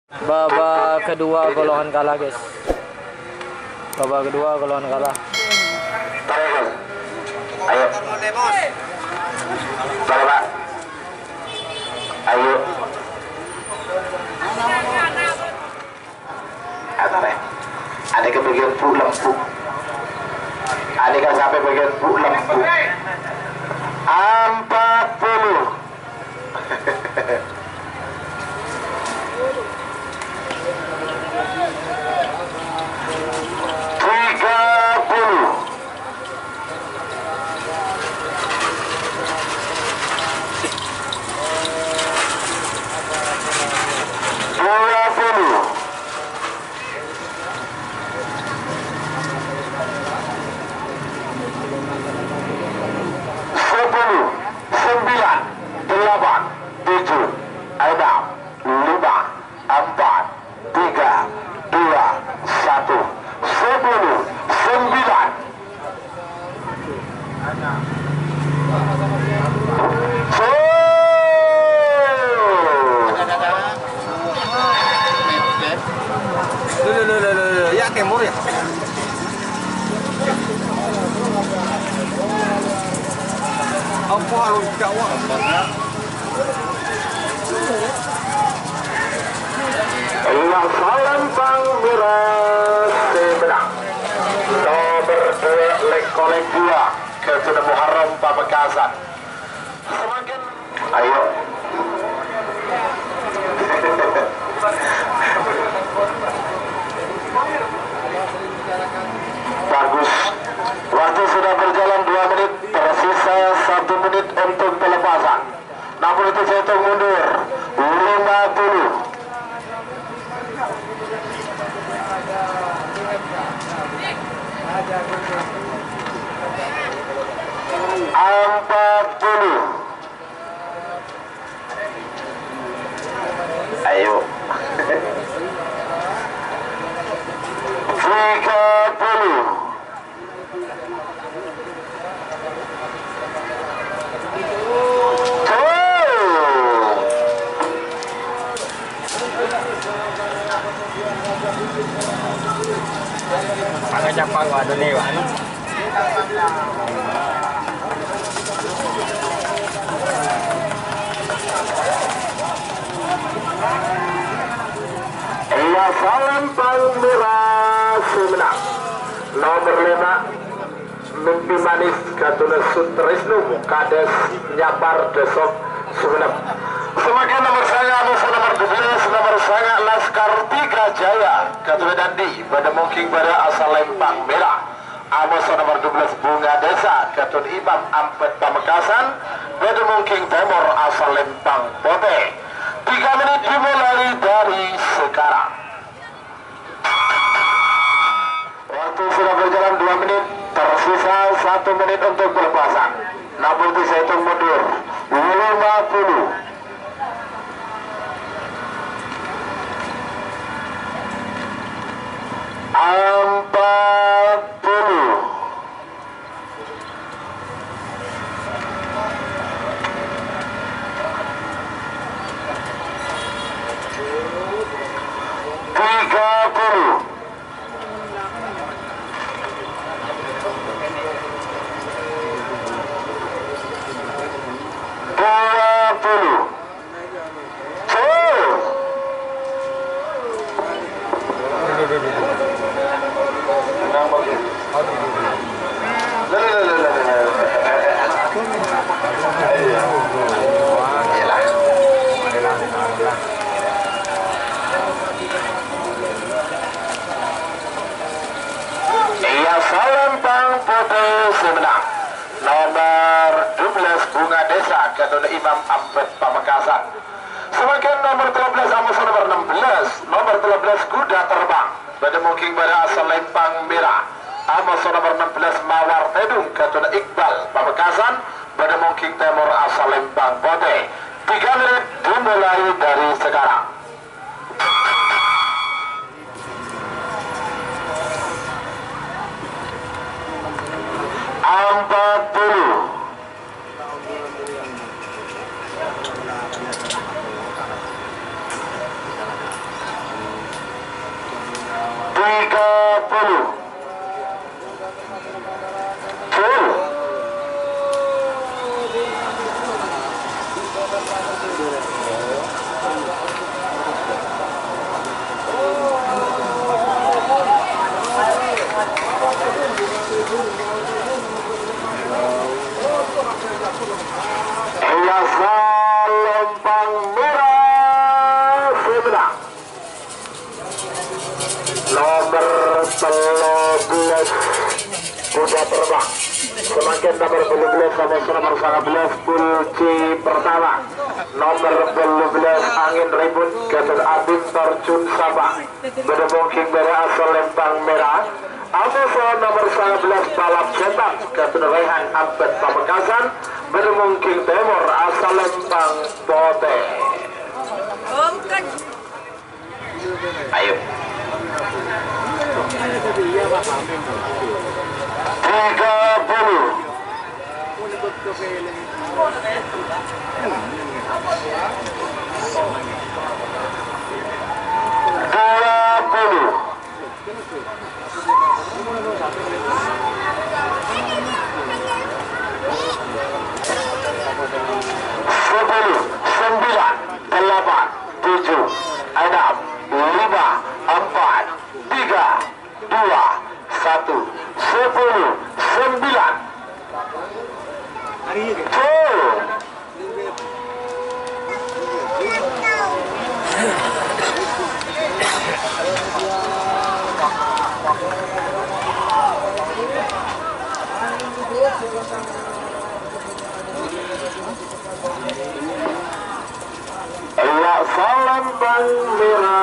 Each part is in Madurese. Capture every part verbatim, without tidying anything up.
Babak kedua golongan kalah, guys. Babak kedua golongan kalah. Ayo. Boleh, Pak. Ayo. Apa? Ada kebagian pulang, Bu. Ada kan sampai bagian pulang, Bu. Empat puluh. Tiga puluh. Dua puluh. Sepuluh, sembilan, delapan, tujuh, enam, lima, empat, tiga, dua, satu, sepuluh, sembilan. Loh, loh, loh, loh, loh, loh. Ya, kemur ya. Apa lu jawab? Ella Salempang Mera sè mennang. Nomer dua, Lengkoleng dua, Ghâdhuwânna Muharram Pamekasan. Semakin, ayo. Bagus. Waktu sudah berjalan dua menit, tersisa satu menit untuk pelepasan. Namun itu saya hitung mundur. Lima puluh. Empat puluh. Ayo. Tiga puluh. Pakai capang, waduh, nih, waduh. Ella Salempang Mera sè mennang. Nomer lèma', Mimpi Manis Ghâdhuwânna Sutrisno, Kades Nyapar Dâsok Sumenep. Semakin nomer sanga', musuh nomer dua belas, nomer sanga' Laskar Tiga Jaya, Ghâdhuwânna Dandi, bâdâ mongghi bâdâ Salempang Mera. Amoso nomer dua belas Bunga Desa, Ghâdhuwânna Imam Ampet Pamekasan, bâdâ mongghi tèmor Salempang Potè. Tiga menit dimulai dari sekarang. Waktu sudah berjalan dua menit, tersisa satu menit untuk pelepasan. Namun saya hitung mundur. Lima puluh. Empat puluh. Tiga puluh. Dua puluh. Ella Salempang Potè sè mennang. Nomer dua belas Bunga Desa, Ghâdhuwânna Imam Ampet Pamekasan. Samangkèn nomer tello bellâs amoso nomer ennem bellâs, nomer tello bellâs Kuda Terbang. Bâdâ mongghi bâdâ Salempang Mera. Amoso nomer ennem bellâs Mawar Tèdung, Ghâdhuwânna Iqbal Pamekasan. Bâdâ mongghi tèmor Salempang Potè. Tiga menit dimulai dari sekarang. Empat puluh. Kuda terbang. Samangkèn nomer bellâs bellâs, sama nomor sanga bellâs, pul C pertama. Nomer bellâs bellâs, Angin Ribut, Gatun Abim, Tarjun Sapa. Bâdâ mongking bârâ asal Lempang Mèra. Amoso nomer sanga bellâs, Balap Setan, Gatun Rehan, Ambet Pamekasan. Bâdâ mongking tèmor asal Lempang Potè. Ayo. Tiga puluh. Dua puluh. Sepuluh, sembilan, delapan, tujuh, enam, lima, empat, tiga, dua, satu, sepuluh, sembilan. Tuh. Ella' Salempang Mèra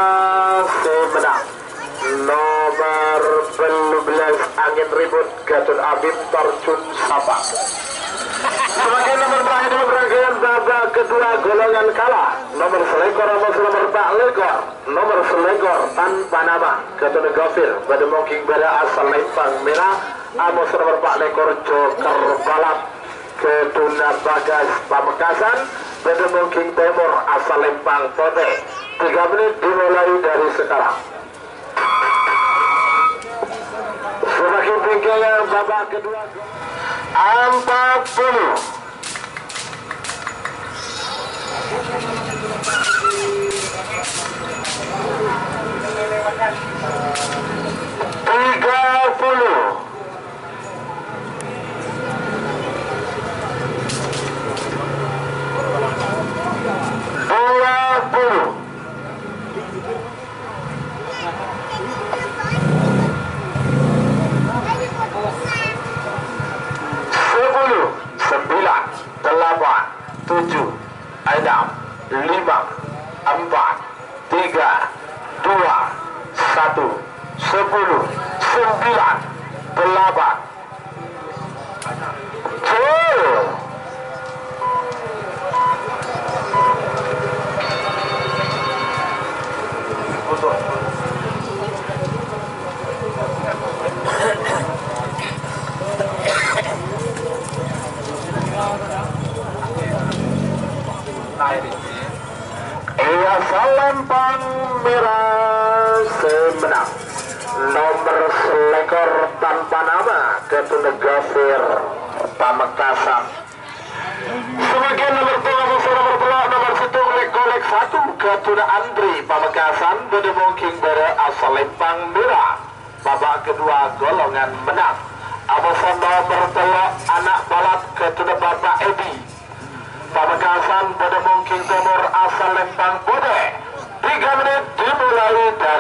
sè mennang. Nomer bellâs bellâs, Angin Ribut, Gatun Abim, Tarjun Sapa. Samangkèn nomer terakhir dalam rangkaian babak kedua, golongan kalah. Nomer salèkor, nomer empat lèkor. Nomer salèkor, Tanpa Nama, Gatun Gafir. Bâdâ mongking bârâ asal Lempang Mèra. Amoso nomer empat lèkor, Joker Balap, Gatun Bagas, Pamekasan. Bâdâ mongking tèmor asal Lempang Potè. Tiga menit dimulai dari sekarang. Semakin tinggi babak kedua. Empat puluh. Tiga puluh. Dua puluh. Sepuluh, sembilan, delapan, tujuh, enam, lima, empat, tiga, dua, satu, sepuluh, sembilan, delapan, Ella' Salempang Mèra sè mennang. Nomer salèkor Tanpa Nama, Gatun Gafir, Pamekasan. Samangkèn nomer tello', nomer tello', nomer sèttong, lèk-kolèk satu, Gatun Andri, Pamekasan, bâdâ mongking bârâ asal Lempang Mèra. Babak kedua golongan mennang. Amoso nomer tello', Ana' Balap, Gatun Bapak Edi. Pamekasan bâdâ mongking tèmor asal Lempang Potè. Tiga menit dimulai dari